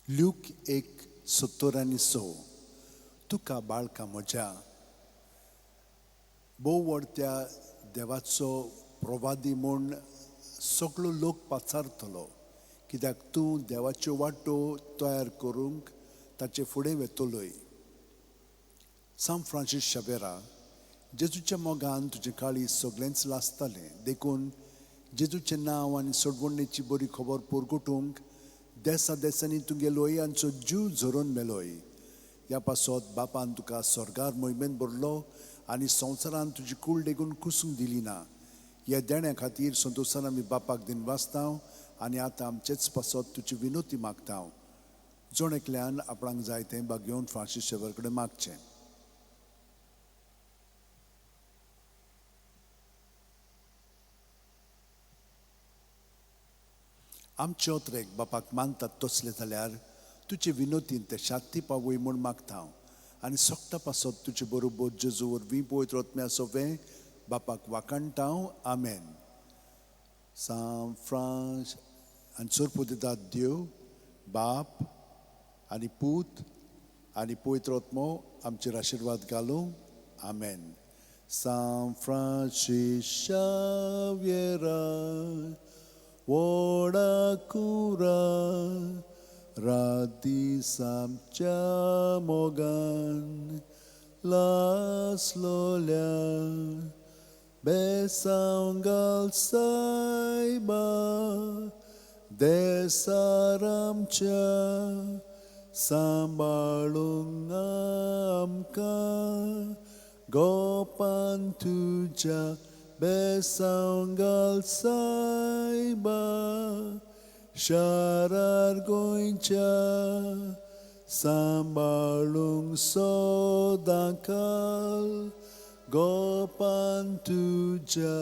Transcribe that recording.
Luke 1:76. तुका बाळका म्हज्या भोव व्हड त्या देवाचो प्रवादी म्हूण सगळो लोक पाचारतलो, कित्याक तूं देवाच्यो वाटो तयार करूंक ताचे फुडें वेतलोय. सांत फ्रांसीस शावेरा, जेजूच्या मोगान तुजें काळीज सगळेंच लासतालें, देखून जेजूचें नांव आनी सोडवणेची बरी खबर परगटूंक देसा देसांनी तुगे लोयांचो जीव झरोवन मेलोय. ह्या पासत बापान तुका स्वर्गार मोहिमेन भरलो आनी संवसारान तुजी कूळ लेगून कुसूंक दिली ना. ह्या देण्या खातीर संतोशान आमी बापाक दिनवासता आनी आतां आमचेच पासत तुजी विनोती मागता. जण एकल्यान आपणाक जाय तें बागेवन फ्रांसीस शेवर कडेन मागचें. आमचे ओत्रेक बापाक मानतात तसले जाल्यार तुजे विनोतीन ते शांती पावय म्हूण मागता आनी सोकटा पासत तुजे बरोबर जेजू वरवीं पवित्र आत्म्या सोवें बापाक वाखाणटा. आमेन. सांत फ्रांस आनी सोरपुदितात देव बाप आनी पूत आनी पवित्र आत्मो आमचेर आशिर्वाद घालूं. आमेन. सांत फ्रांसीस शाव्येरा व्हडा कुरा रात दीस आमच्या मोगान लासलोल्या बेसांव घाल सायबा देसार आमच्या सांबाळूंक आमकां गोपान तुज्या बेसांव घाल सायबा शारार गोंयच्या सांबाळूंक सदांकाल गोपान तुज्या.